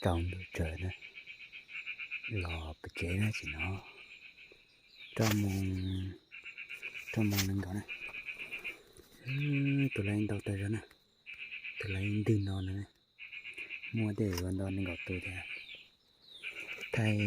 tau ntu tsawg na, los pem tsev na tsis no, rau moos, rau moos nees nkaum na. Tus lawv ntau tas zog na, tus lawv ntwg no na, muaj tej ua ntau nees nkaum tus thiab. Thaij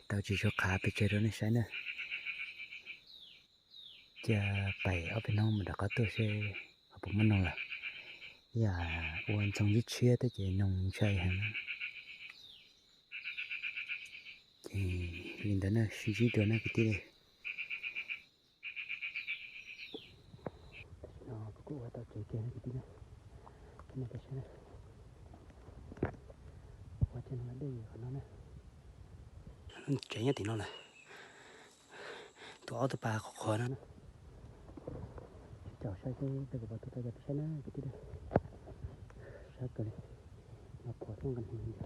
tau tsis tshua qhav pes tsawg rau nej saib na. Cia pais ob peb hnub mus rov qab tuaj seb ho puas muaj noog lawm. Yam ua ntxoov tshiab tshiab thiab ces noog ntshai heev. Ces li ntawd na, sib ntsib dua na kwv tij. Tam sim no kuv kuj ua tau tsev kiag na kwv tij na. Cov nej peb saib na, ua cov noog dej qhov no na. Tsev nyob tim no lawm. Tus aub tus pas qhuav qhuav no na. Tsis tsaus saib seb peb puas pom tus tau cov peb saib na kwv tij na. Sab kawg li, no qhuav tuaj nqe heev.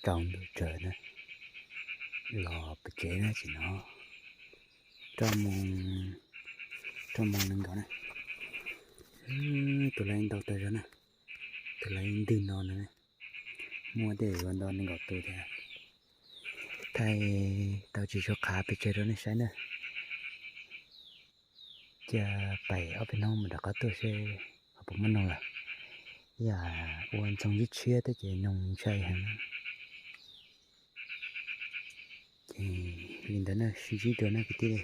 tsaus ntuj tsawv na, los pem tsev na tsis no, rau moos, rau moos nees nkaum na. Tus lawv ntau tag zog na, tus lawv ntwg no na, muaj tej yuav nto nees nkaum tus thiab. Thaij tau tsis tshua qhav pes tsawg rau nej saib na. Cia pais ob peb hnub mus rov qab tuaj seb ho puas muaj noog lawm. Yam ua ntxoog tshiab tshiab thiab ces noog ntshai heev. Ces li ntawd na, sib ntsib dua na kwv tij.